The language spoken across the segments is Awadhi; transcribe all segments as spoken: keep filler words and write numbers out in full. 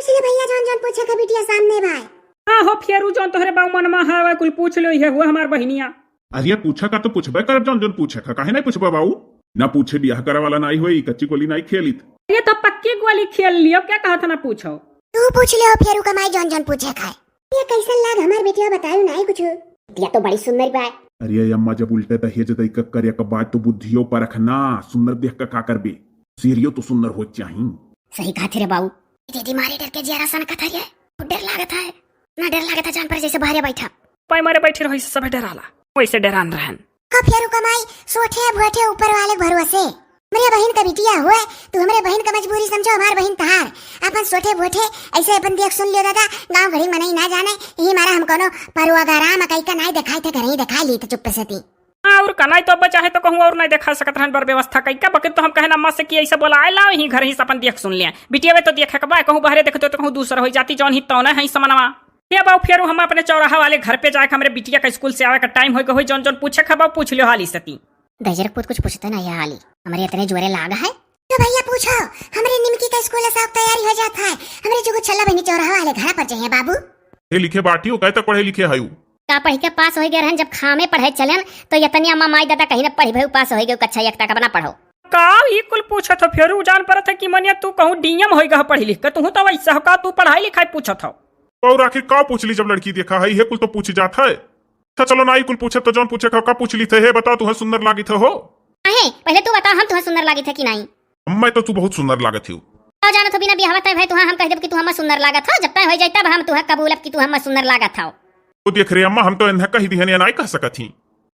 चलो भैया, जौन जौन पूछे के बिटिया सामने भाई। हाँ हो फेरू, जौन तोहरे बाऊ मनमा है, वह कुल पूछ लो, ये हुआ हमार बहिनिया। अरे पूछा का तो पूछबे करब, जौन जौन पूछे का, काहे नहीं पूछबे बाऊ? ना पूछे बियाह करे वाला नाई होई, कच्ची गोली नाई खेलित। ये तो पक्की गोली खेल लियो, क्या कहा था ना पूछो। तू पूछ ले हो फेरू कमाई, जौन जौन पूछे खाए। ये कैसन लाग हमार बेटिया, बतायो नाई कुछ। बिटिया तो बड़ी सुंदर बा। अरे अम्मा, जब उल्टे दहेज दई का करे के बाद तो बुद्धियो परख ना, सुंदर देख का का करबे, सीरियो तो सुंदर हो चाही। सही कहा थे रे बाऊ। दीदी मारे डर के जियारा सन कथा रे, बहुत डर लागत है। ना डर लागत है जान पर जैसे बाहरे बैठा। पाई मारे बैठे रहो, इससे सभे डराला, वैसे डरान रहन। का फेरू कमाई, सोठे भोठे ऊपर वाले के भरोसे। हमरे बहिन का बिटिया हुए, तू हमरे बहिन का मजबूरी समझो, हमार बहिन तहार। अपन सोठे भोठे ऐसे अपन देख सुन लियो दादा, गाँव घड़ी मनई ना जाने, यही मारा हम कोनो परुआ गराम कई का नाई देखाई थे, घर ही देखाई ली थे चुप्पे से ती। हाँ, और का नाई तो अब चाहे तो कहूँ और नाई देखा सकत रहन, बर व्यवस्था कई का, बकिर तो हम कहन अम्मा से कि ऐसे बोला आए लाओ, यहीं घर ही से अपन देख सुन लिया। बिटिया वे तो देखे के बा, कहूँ बाहरे देखते तो कहूँ दूसर हो जाती, जौन ही तौने है समनवा। ये बाऊ फेरू हम अपने चौराहा वाले घर पे जाए के हमरे बिटिया का स्कूल से आवे का टाइम हो गए हो, जौन जौन पूछे के बा पूछ लियो हाली से ती। दहिजर पूत कुछ पूछते ना ये हाली, हमरे इतने जोरे लाग है। तो भैया पूछो, हमरे निमकी का स्कूल से तैयारी हो जात है, हमरे जुगु छल्ला बहनी चौराहा वाले घर पर जाइए बाबू। ए लिखे बाटी हो, काय तक पढ़े लिखे है उ? का पढ़ के पास हो गए रहन, जब खामे पढ़े चलन तो यतनी अम्मा माई दादा कहीं ना पढ़ी भाई पास हो गए, कक्षा एक तक अपना पढ़ो। का ई कुल पूछत हो फेरू, जान परत है कि मनिया तू कहूँ डीएम हो गए पढ़ी लिख के, तू तो वैसा हो का, तू पढ़ाई लिखाई पूछत हो। और आखिर का पूछ ली, जब लड़की देखा है, ये कुल तो पूछ जात है। अच्छा चलो ना, ई कुल पूछे तो जौन पूछे का, का पूछ ली थे, हे बताओ, तुहे सुंदर लागित हो? अहे, पहले तू बता, हम तुहे सुंदर लागित है कि नहीं? अम्मा तो तू बहुत सुंदर लागत हो। तो जानो तो बिना बियाहवा तय भाई तुहा हम कह देब कि तू हम्मा सुंदर लागत हो, जब तय हो जाए तब हम तुहे कबूलब कि तू हम्मा सुंदर लागत हो। तो देख रे अम्मा, हम तो इन्हें कह दिहन या नाई कह सकत ही।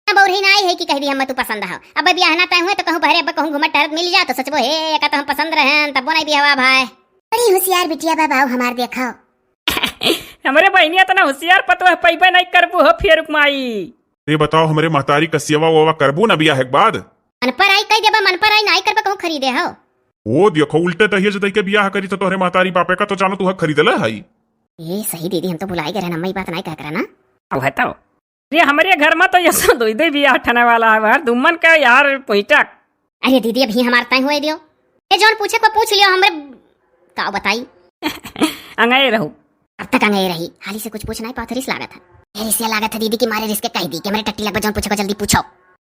अब और ही नाई है कि कह दी हम तू पसंद हो। अब बियाह ना तय हुए तो कहूँ बहरे अब कहूँ घूमत टहरत मिल जा तो सोचबो हे एका तो हम पसंद रहन, तब वो नहीं बियाहवा भाई। बड़ी होशियार बिटिया बा बाऊ हमार देखो। हमरे बहिनिया तना होशियार पतोह पैबे नहीं करबू हो फेरुक माई। ये बताओ, हमरे महतारी का सेवा वेवा करबू ना बियाह के बाद? मन पर आई कह देबा, मन पर आई नाई करबा कहूँ खरीदे हो। ओ देखो, उल्टे दहेज दई के बियाह करी तो तोहरे महतारी बापे का तो जानो तुहा खरीदले हई। ए सही दीदी, हम तो भुलाई गए रहन, अम्मा ई बात नाई कह करा ना। अब है तो। ये हमरे घर में तो ये सब दुई दुई बियाह ठने वाला है यार, दुम्मन का यार पुइटक। अरे दीदी, अभी हमार तय हुए दियो। ए जौन पूछे को पूछ लियो, हमरे का बताई। अंगए रहू। अब तक अंगए रही, हाली से कुछ पूछ नहीं पावत, रिस लागत है। ये रिसिया लागत है दीदी की मारे रिस के कह दी कि हमरे टट्टी लग जौन पूछे को जल्दी पूछो।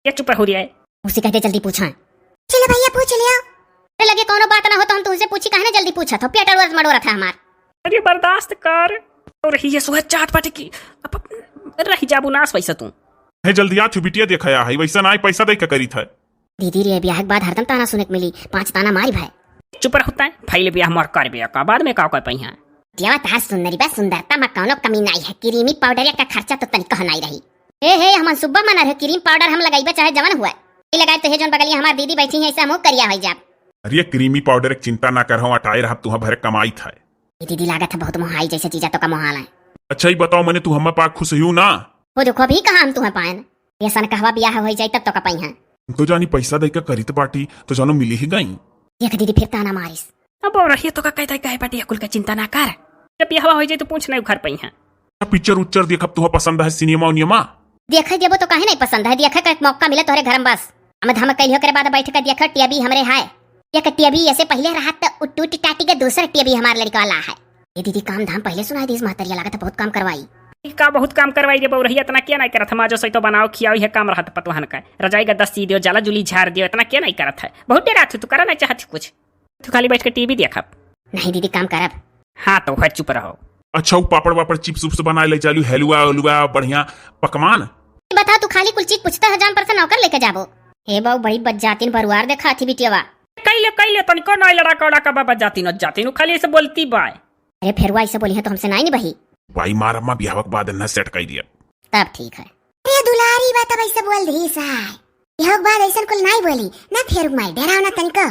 ये चुप रहू रे। उसे कह दे जल्दी पूछा। चलो भैया पूछ लियो। अरे लगे कौनो बात ना हो तो हम तुमसे पूछी, काहे ना जल्दी पूछत हो, पेट अड़ोरत मड़ोरत है हमार। अरे बर्दाश्त कर। और ये सुबह चाट पाटी की अब रह जाबू नाश पैसा तू। है जल्दी आ, तू बिटिया देखा है, वैसा ना आई पैसा दे के करी था। दीदी रे, ब्याह के बाद हरदम ताना सुने के मिली, पांच ताना मारी भाई। चुप रहता है, पहले ब्याह मर कर ब्याह का बाद में का कर पइहा। देवा तार सुंदरी बा, सुंदरता में कौनो कमी नाई है, क्रीमी पाउडर का खर्चा तो तनिक नाई रही। हे हे, हमन सुब्बा मनर है, क्रीम पाउडर हम लगाइबे चाहे जवन हुआ। ई लगाए तो हे जौन बगलिया हमार दीदी बैठी है, ऐसे मुँह करिया हो जाब। अरे क्रीमी पाउडर के चिंता ना कर, हम अटाए रहब, तुहा भरे कमाई था। ई दीदी लागत है बहुत मोहाई जैसे जीजा तो का मोहाल है। अच्छा ई बताओ मने तू हम्मा पा खुश हियो ना? वो देखो अभी कहाँ हम तुहे पाएन, ये सन कहवा बियाह हो जाई तब तो का पइहा। तो जानी पैसा दे के करित बाटी तो जानो मिली ही गई। देख दीदी फिर ताना मारिस। अब और रहिए तो का कहता है, कहे बाटी कुल का चिंता ना कर, जब बियाह हो जाई तो पूछ नहीं उखर पइहा। पिक्चर उच्चर देखब तुहा पसंद है सिनेमा उनियमा? देखे देबो तो काहे नहीं पसंद है, देखे का एक मौका मिले तोहरे घर में बस। हम धाम कैलियो करे बाद बैठ के देखे टीवी हमरे है। एक टीवी ऐसे पहले रहा त उ टूट टाटी के दूसरा टीवी हमार लड़का वाला है। ये दीदी काम धाम पहले सुनाई दीस महतरिया लागत है बहुत काम करवाई। ई का बहुत काम करवाई रे बउरहिया, इतना क्या नहीं करत हम, आजो सही तो बनाओ खियाओ ये काम रहत पतवहन का। रजाई का दस्ती दियो, जाला जुली झाड़ दियो, इतना क्या नहीं करत है। बहुत देर आथु तू करा नहीं चाहत कुछ। तू खाली बैठ के टीवी देखब। नहीं दीदी काम करब। हाँ तो है चुप रहो। अच्छा वो पापड़ वापड़ चिप्स उप्स बनाए ले चालू, हलवा उलवा बढ़िया पकवान। ई बता तू खाली कुल चीज पूछता है जान पर से नौकर लेके जाबो। हे बाऊ बड़ी बज्जातिन बरुआर देखा थी बिटियावा। कैले कैले तनिको नाई लड़ा कौड़ा का बाबा जातिन जातिन खाली ऐसे बोलती बाय। अरे फेरुआ ऐसे बोली है तो हमसे नाई निबही। भाई मार अम्मा बियाह के बाद ना सेट कर दिया। तब ठीक है। अरे दुलारी बात अब ऐसे बोल दी साय। बियाह के बाद ऐसन कुल नाई बोली ना फेरुक माई, डराओ ना तनिको।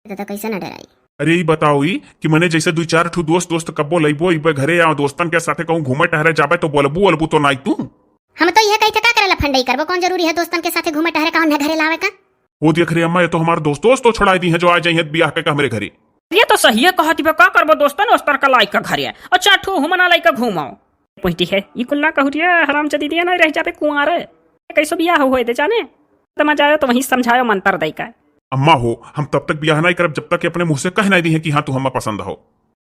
तो, तो कैसे ना डराई। अरे ई बताओ ई कि मने जैसे दू चार ठो दोस्त दोस्त कब्बो लइबो इबे घरे या दोस्तन के साथे कहूँ घूमे टहरे जाबे तो बोलबू बोलबू तो नाई तू। हम तो यह कही थे का करे लफंडई करबो, कौन जरूरी है दोस्तन के साथे घूमे टहरे का उन्हें घरे लावे का। वो देख रे अम्मा, ये तो हमार दोस्त दोस्त तो छोड़ा दी है जो आ जाइए बियाह के हमरे घरे। ये तो सही है कहती बे, का करबो दोस्तन दोस्तन का लाई का घरे। अच्छा ठू हुमना लाई का घूमाओ। पहुंचती है ई कुल ना कहू रे हराम चदी दिया ना रह जाबे कुंवारे। कैसो बियाह हो होए दे जाने। समझ आयो तो वहीं समझायो मंतर दई का। अम्मा हो, हम तब तक बियाह नहीं करब जब तक कि अपने मुंह से कह नहीं दी है कि हाँ तू हम्मा पसंद हो।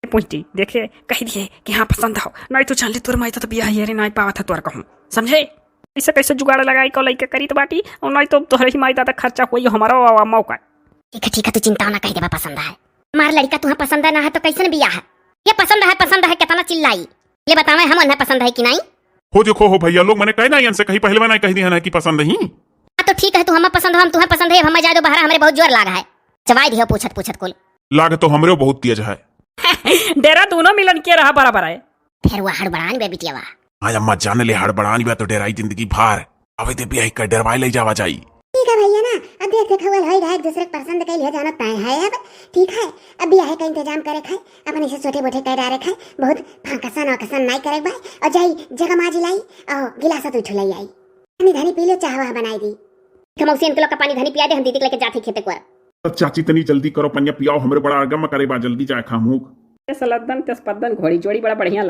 पूछ दी, देखे, कहि दिहे कि हाँ पसंद हो, नाहीं तो जान ले तोर माई तो बियाह हेरे नाहीं पावत है तोर कहूँ, समझे? ऐसे कैसे जुगाड़ लगाई को लइके करीत बाटी, और नाहीं तो तोहरे ही माई दादा खर्चा होई हमारा वा-, वा मौका। ठीक है, ठीक है, तू चिंता ना, कहि देबा पसंद है। हमार लड़िका तुहाँ पसंद है ना है तो कैसन बियाह है? ये पसंद है, पसंद है, कितना चिल्लाई। ले बतावे हम उन्हें पसंद है कि नाहीं? हो देखो हो भइया लोग, मने कहे नाहीं इनसे कहीं पहले नाहीं कहि दिहे ना कि पसंद ही। हाँ तो ठीक है, तू हमें पसंद हो, हम तुहें पसंद है, अब हमें जाए दो बाहर, हमरे बहुत जोर लाग है। चबाई दिहो पूछत पूछत कुल। लाग तो हमरे बहुत तेज है। डेरा दोनों मिलन के रहा बराबर है। फिर वो हड़बड़ान बे बिटियावा। हाँ अम्मा जान ले हड़बड़ान बे तो डेराई जिंदगी भर। अबे दे बियाह कर डेरवाई ले जावा जाई। ठीक है भइया ना, अब देख देख हवल होई रहा, एक दूसरे के पसंद के लिए जानत तय है। अब ठीक है, अब बियाह का इंतजाम करे खाए, अपने से छोटे मोटे कर डारे खाए, बहुत फांकसन वाकसन नाई करे भाई, और जाई जगह माजी लाई, और गिलास तो उठो लाई आई। धनी धनी पी ले, चाह वाह बनाई दी। मौसी इनके लोग का पानी धनी पिया दे, हम दीदी के लेके जाते खेते को। तो चाची तनी जल्दी करो, पनिया पियाओ, हमरे बड़ा आगम करे बा, जल्दी जाए खामूक। तेसलद्दन तेसपद्दन घोड़ी जोड़ी बड़ा बढ़िया